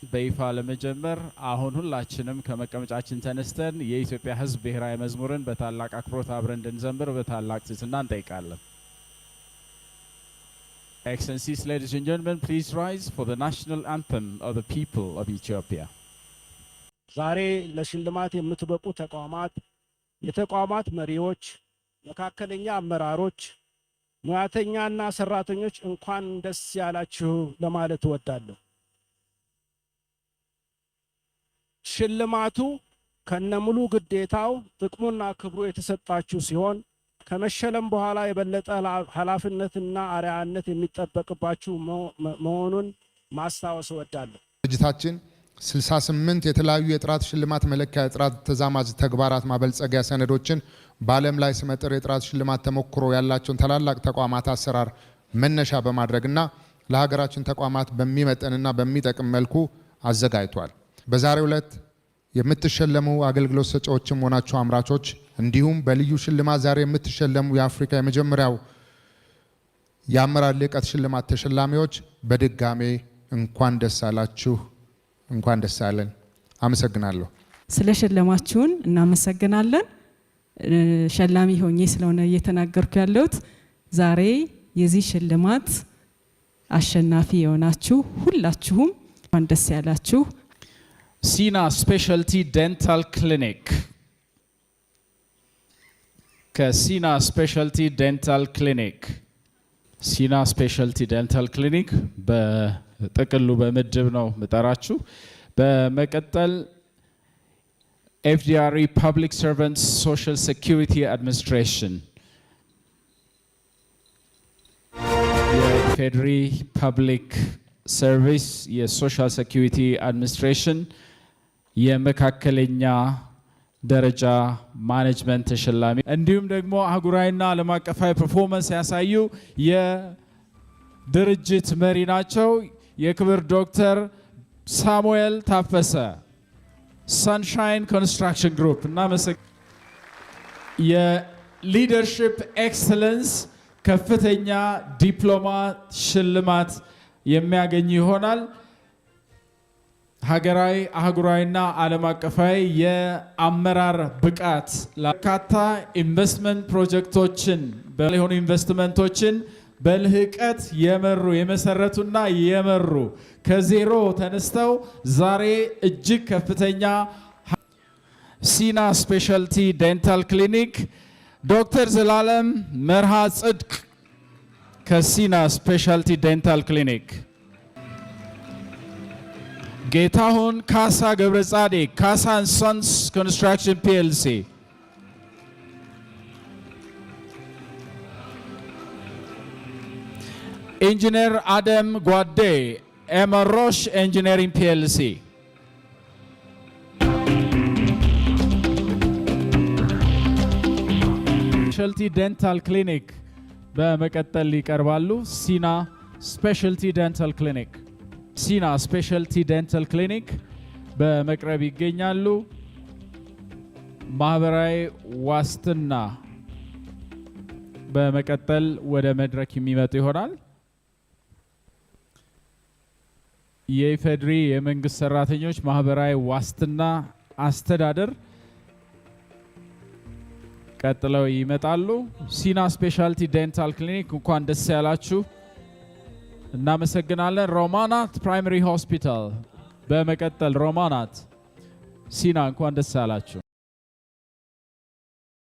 በይፋ ለመጀመር አሁን ሁላችንም ከመቀመጫችን ተነስተን የኢትዮጵያ ሕዝብ ብሔራዊ መዝሙርን በታላቅ አክብሮት አብረን እንድንዘምር በታላቅ ትህትና እንጠይቃለን። Excellencies, ladies and gentlemen, please rise for the national anthem of the people of Ethiopia. ዛሬ ለሽልማት የምትበቁ ተቋማት፣ የተቋማት መሪዎች፣ መካከለኛ አመራሮች፣ ሙያተኛና ሰራተኞች እንኳን ደስ ያላችሁ ለማለት እወዳለሁ። ሽልማቱ ከነሙሉ ግዴታው፣ ጥቅሙና ክብሩ የተሰጣችሁ ሲሆን ከመሸለም በኋላ የበለጠ ኃላፊነትና አርአያነት የሚጠበቅባችሁ መሆኑን ማስታወስ እወዳለሁ። ድርጅታችን 68 የተለያዩ የጥራት ሽልማት መለኪያ የጥራት ተዛማጅ ተግባራት ማበልጸጊያ ሰነዶችን በዓለም ላይ ስመጥር የጥራት ሽልማት ተሞክሮ ያላቸውን ታላላቅ ተቋማት አሰራር መነሻ በማድረግና ለሀገራችን ተቋማት በሚመጥንና በሚጠቅም መልኩ አዘጋጅቷል። በዛሬው ዕለት የምትሸለሙ አገልግሎት ሰጪዎችም ሆናችሁ አምራቾች፣ እንዲሁም በልዩ ሽልማት ዛሬ የምትሸለሙ የአፍሪካ የመጀመሪያው የአመራር ልዕቀት ሽልማት ተሸላሚዎች በድጋሜ እንኳን ደስ አላችሁ፣ እንኳን ደስ አለን። አመሰግናለሁ። ስለ ሸለማችሁን እናመሰግናለን። ሸላሚ ሆኜ ስለሆነ እየተናገርኩ ያለሁት፣ ዛሬ የዚህ ሽልማት አሸናፊ የሆናችሁ ሁላችሁም እንኳን ደስ ያላችሁ። ሲና Specialty Dental Clinic፣ ከሲና Specialty Dental Clinic፣ ሲና Specialty Dental Clinic በጥቅሉ በምድብ ነው ምጠራችሁ። በመቀጠል FDRE Public Servants Social Security Administration፣ የኢፌድሪ Public Service የ Social Security Administration የመካከለኛ ደረጃ management ተሸላሚ፣ እንዲሁም ደግሞ አህጉራዊና ዓለም አቀፋዊ performance ያሳዩ የድርጅት መሪ ናቸው። የክብር ዶክተር ሳሙኤል ታፈሰ፣ Sunshine Construction Group እና የ leadership excellence ከፍተኛ ዲፕሎማ ሽልማት የሚያገኝ ይሆናል። ሀገራዊ፣ አህጉራዊና ዓለም አቀፋዊ የአመራር ብቃት፣ በርካታ ኢንቨስትመንት ፕሮጀክቶችን የሆኑ ኢንቨስትመንቶችን በልህቀት የመሩ፣ የመሰረቱና የመሩ፣ ከዜሮ ተነስተው ዛሬ እጅግ ከፍተኛ፣ ሲና Specialty Dental Clinic፣ ዶክተር ዘላለም መርሃ ጽድቅ ከሲና Specialty Dental Clinic፣ ጌታሁን ካሳ ገብረ ጻዲቅ፣ ካሳ and Sons Construction PLC፣ ኢንጂነር አደም ጓዴ፣ ኤመሮሽ Engineering PLC፣ Specialty Dental Clinic በመቀጠል ይቀርባሉ። ሲና Specialty Dental Clinic፣ ሲና Specialty Dental Clinic በመቅረብ ይገኛሉ። ማህበራዊ ዋስትና በመቀጠል ወደ መድረክ የሚመጡ ይሆናል። የኢፌዴሪ የመንግስት ሰራተኞች ማህበራዊ ዋስትና አስተዳደር ቀጥለው ይመጣሉ። ሲና Specialty Dental Clinic እንኳን ደስ ያላችሁ፣ እናመሰግናለን። ሮማናት Primary Hospital በመቀጠል፣ ሮማናት፣ ሲና እንኳን ደስ ያላችሁ።